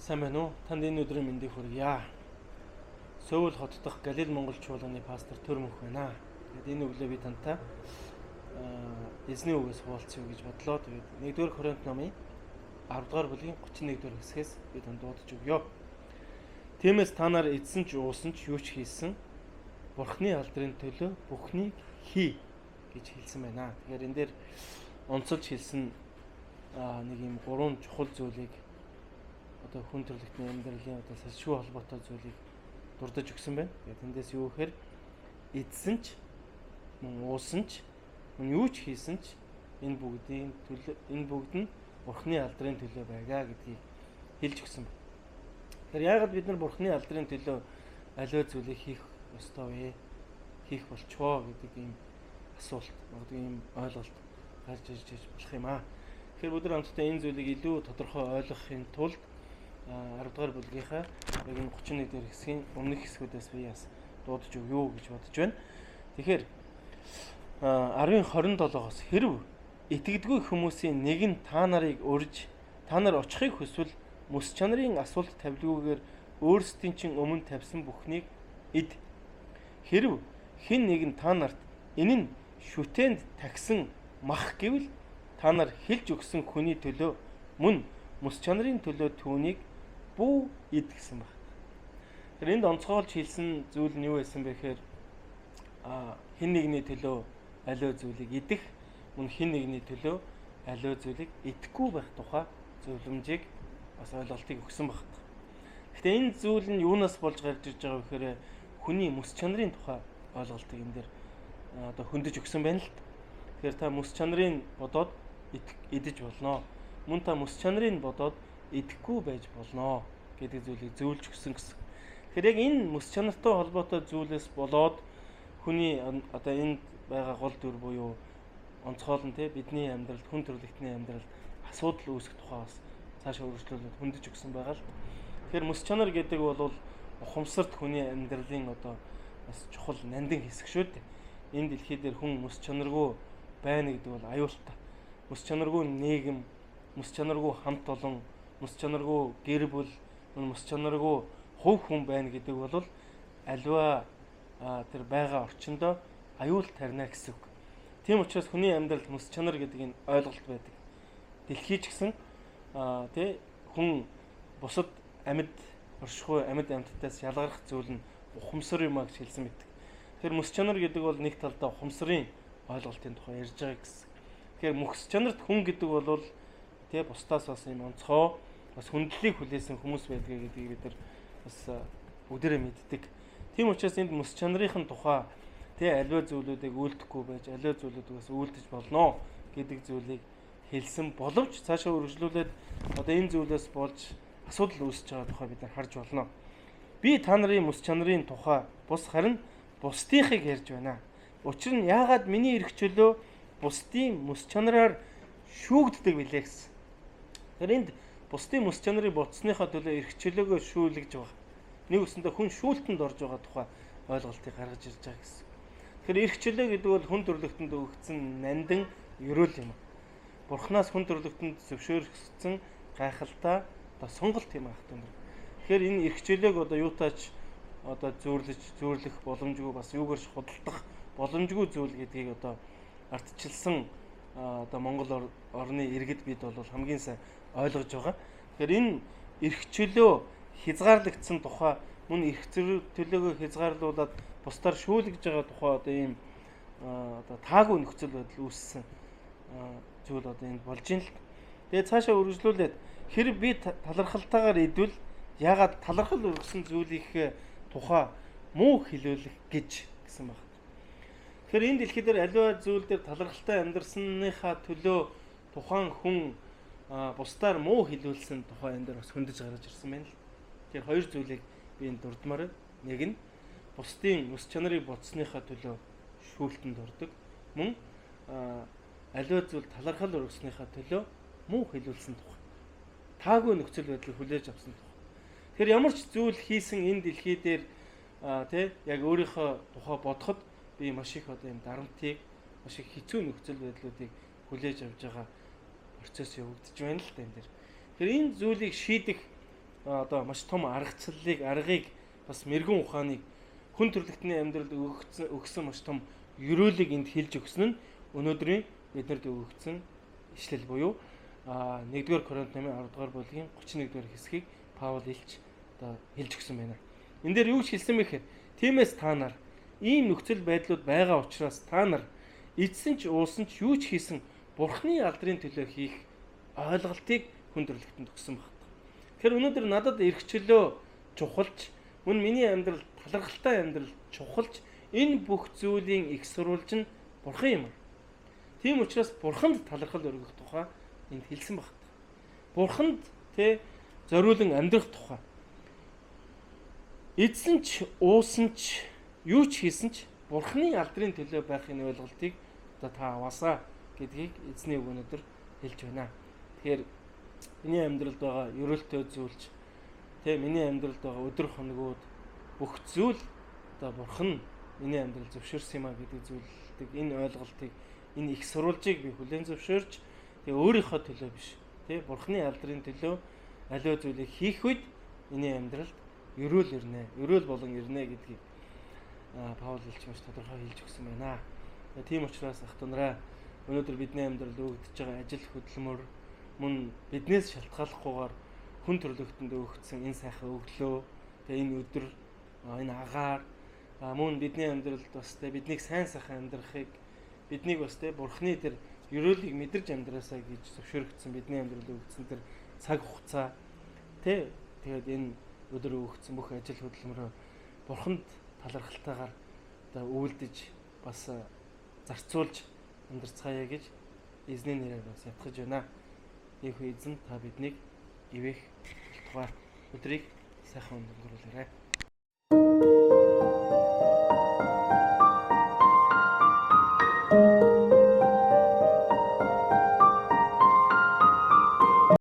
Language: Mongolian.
Сайн байна уу? Танд энэ өдрийн мэндийг хүргье. Сөүл хот дахь Галил Монгол чуулганы пастор Төр Мөнх байна. Тэгээд энэ өглөө би тантай эзний үгээс хуваалцъя гэж бодлоо. Тэгээд 1-р Коринт номын 10 дугаар бүлгийн 31 дугаар хэсгээс би танд дуудаж өгье. Тиймээс та нар эдсэн ч уусан ч юу ч хийсэн Бурхны алдрын төлөө бүхнийг хий гэж хэлсэн байна. Тэгэхээр энэ дээр онцолж хэлсэн нэг юм гурван чухал зүйлийг одоо хүн төрөлхтний амьдралын одоо салшгүй холбоотой зүйлийг дурдж өгсөн байна. Тэгээд тэндээс юу гэхээр эдсэн ч мөн уусан ч мөн юу ч хийсэн ч энэ бүгдийн төлөө, энэ бүгд нь Бурхны алдрын төлөө байгаа гэдгийг хэлж өгсөн байна. Тэгэхээр яагаад бид нар Бурхны алдрын төлөө аливаа зүйлийг хийх ёстой вэ? Хийх болчихоо гэдэг ийм асуулт, магадгүй ийм ойлголт гарч ирж болох юм аа. Тэгэхээр бид нар хамтдаа энэ зүйлийг илүү тодорхой ойлгохын тулд 10 дугаар бүлгийнхаа яг энэ 31 дэх хэсгийн өмнөх хэсгүүдээс би бас дуудаж өгье гэж бодож байна. Тэгэхээр 10-ын 27-оос хэрв итгэдэггүй хүмүүсийн нэг нь та нарыг урьж та нар очихыг хүсвэл мэс чанарын асуулт тавилгүйгээр өөрсдийн чинь өмнө тавьсан бүхнийг эд. Хэрв хэн нэг нь та нарт энэ нь шүтээнд тахисан мах гэвэл та нар хэлж өгсөн хүний төлөө мөн мэс чанарын төлөө түүнийг бүү эд гэсэн байна. Тэгэхээр энд онцгойлж хэлсэн зүйл нь юу байсан бэ гэхээр хэн нэгний төлөө аливаа зүйлийг идэх, мөн хэн нэгний төлөө аливаа зүйлийг идэхгүй байх тухай зөвлөмжийг бас ойлголтыг өгсөн байна. Гэхдээ энэ зүйл нь юунаас болж гарч ирж байгаа вэ гэхээр хүний мэс чанарын тухай ойлголтыг энэ дээр одоо хөндөж өгсөн байна л. Тэгэхээр та мэс чанарын бодоод идэж болно. Мөн та мэс чанарыг бодоод идэхгүй байж болно гэдэг зүйлийг зөвлөж өгсөн гэсэн. Тэгэхээр яг энэ мэс чанартай холбоотой зүйлээс болоод хүний одоо энд байгаа гол дүр буюу онцгойлон те бидний амьдралд, хүн төрөлхтний амьдралд асуудал үүсэх тухай бас цаашаа үргэлжлүүлээд хөндөж өгсөн байгаа л. Тэгэхээр мэс чанар гэдэг бол ухамсарт хүний амьдралын одоо бас чухал нандин хэсэг шүү дээ. Энэ дэлхий дээр хүн мэс чанаргүй байна гэдэг бол аюултай. Мэс чанаргүй нийгэм, мэс чанаргүй хамт олон, мэс чанаргүй гэр бүл, мэс чанаргүй хувь хүн байна гэдэг бол аливаа тэр байгаа орчиндөө аюул тарина гэсэн үг. Тийм учраас хүний амьдралд мэс чанар гэдэг энэ ойлголт байдаг. Дэлхий ч гэсэн тий хүн бусад амьд оршихуй амьд амьтдаас ялгарх зүйл нь ухамсар юм а гэж хэлсэн байдаг. Тэгэхээр мэс чанар гэдэг бол нэг талдаа ухамсарын ойлголтын тухай ярьж байгаа гэсэн. Тэгэхээр мэс чанарт хүн гэдэг бол тий бусдаас бас юм онцгой, бас хүндлэлийг хүлээсэн хүмүүс байдгийг гэдгийг бид нар бас бүгдээрээ мэддэг. Тийм учраас энд мэс чанарын тухай тий аливаа зүйлүүдийг үйлдэхгүй байж, аливаа зүйлүүдийг бас үйлдэж болно гэдэг зүйлийг хэлсэн боловч цаашаа үргэлжлүүлээд одоо энэ зүйлээс болж асуудал үүсэж байгаа тухай бид нар харж болно. Би та нарын мэс чанарын тухай бус харин бусдынхыг ярьж байна. Учир нь яагаад миний эрх чөлөө бусдын мэс чанараар шүүгддэг билээ гэсэн. Тэгэхээр энд бусдын мэс чанарыг бодсныхоо төлөө эрх чөлөөгөө шүүлгэж байгаа. Нэг үгэндээ хүн шүүлтэнд орж байгаа тухай ойлголтыг гаргаж ирж байгаа гэсэн. Тэгэхээр эрх чөлөө гэдэг бол хүн төрөлхтөнд өгөгдсөн нандин ерөөл юм. Бурханаас хүн төрөлхтөнд зөвшөөрөгдсөн гайхалтай одоо сонголт юм ах түн. Тэгэхээр энэ эрх чөлөөг одоо юутаач одоо зөөрлөж зөөрлөх боломжгүй, бас юугаар ч худалдах боломжгүй зүйл гэдгийг одоо ардчилсан одоо Монгол орны иргэд бид бол хамгийн сайн ойлгож байгаа. Тэгэхээр энэ эрх чөлөө хязгаарлагдсан тухай, мөн эрх төлөөгөө хязгаарлуулад бусдаар шүүлгэж байгаа тухай одоо ийм одоо таагүй нөхцөл байдал үүссэн зүйл одоо энд болж ийн л. Тэгээ цаашаа үргэлжлүүлээд хэрэг би талархалтайгаар идвэл яагаад талархал өргөсөн зүйлийнхээ тухай муу хэлүүлэх гэж гэсэн байна. Тэгэхээр энэ дэлхий дээр аливаа зүйл дээр талархалтай амьдрсныхаа төлөө тухайн хүн бусдаар муу хэлүүлсэн тухай энэ дээр бас хөндөж гаргаж ирсэн байна л. Тэгэхээр хоёр зүйлийг би энэ дурдмаар байна. Нэг нь бусдын мэс чанарыг бодсныхаа төлөө шүүлтэнд ордог. Мөн аливаа зүйл талархал өргөснийхаа төлөө муу хэлүүлсэн тухай. Таагүй нөхцөл байдлыг хүлээж авсан тухай. Тэгэхээр ямар ч зүйл хийсэн энэ дэлхий дээр тий яг өөрийнхөө тухай бодоход би маш их одоо юм дарамтыг, маш их хэцүү нөхцөл байдлуудыг хүлээж авч байгаа процесс явагдаж байна л да энэ дээр. Тэгэхээр энэ зүйлийг шийдэх одоо маш том аргачлалыг, аргыг бас мэрэгэн ухааныг хүн төрөлхтний амьдралд өгсөн маш том ерөөлийг энд хэлж өгсөн нь өнөөдрийн биднэрт өгөгдсөн ишлэл буюу 1-р Коринт номын 10-р бүлгийн 31-р хэсгийг Паул элч одоо хэлж өгсөн байна. Энэ дээр юу ч хэлсэн бэ гэхээр тиймээс та нар ийм нөхцөл байдлууд байгаа учраас та нар эдсэн ч уусан ч юу ч хийсэн Бурхны алдрын төлөө хийх ойлголтыг хүн төрөлхтөнд өгсөн байна. Тэгэхээр өнөөдөр надад эрх чөлөө чухалч, мөн миний амьдрал талархалтай амьдрал чухалч, энэ бүх зүйлийн их сурвалж нь Бурхан юм. Тийм учраас Бурханд талархал өргөх тухай энд хэлсэн байна. Бурханд тэ зориулан амьдрах тухай. Эдсэн ч уусан ч юу ч хийсэн ч Бурханы алдрын төлөө байх энэ ойлголтыг одоо та аваасаа гэдгийг эзний үг өнөөдөр хэлж байна. Тэгэхээр миний амьдралд байгаа ерөөлтэй зүйлч тэ миний амьдралд байгаа өдөр хоногуд бүх зүйл одоо Бурхан миний амьдрал зөвшөөрсөн юм а гэдэг зүйлийг энэ ойлголтыг энэ их сурвалжийг би хүлээн зөвшөөрч тэгээ өөрийнхөө төлөө биш тэ Бурханы алдрын төлөө аливаа зүйлийг хийх үед миний амьдралд ерөөл ирнэ. Ерөөл болон ирнэ гэдгийг Паул элч маш тодорхой хэлж өгсөн байна. Тийм учраас ах トゥ нараа өнөөдөр бидний амьдралд өгөгдөж байгаа ажил хөдөлмөр мөн биднээс шалтгааллахгүйгээр хүн төрлөختөнд өгөгдсөн энэ сайхан өглөө, тэгээ энэ өдөр, энэ агаар мөн бидний амьдралд бас тэ биднийг сайн сайхан амьдрахыг биднийг бас тэ Бурхны тэр ерөөлийг мэдэрч амьдраасаа гэж зөвшөөрөгдсөн бидний амьдралд өгөгдсөн тэр цаг хугацаа тэ тэгээд энэ өдөр өгөгдсөн бүх ажил хөдөлмөрөө Бурханд талархалтайгаар одоо үйлдэж бас зарцуулж амьдарцгаая гэж эзний нэрээр бас ятгах байна. Ийхүү эзэн та биднийг ивэх болтугай. Өдрийг сайхан өнгөрүүлээрэй.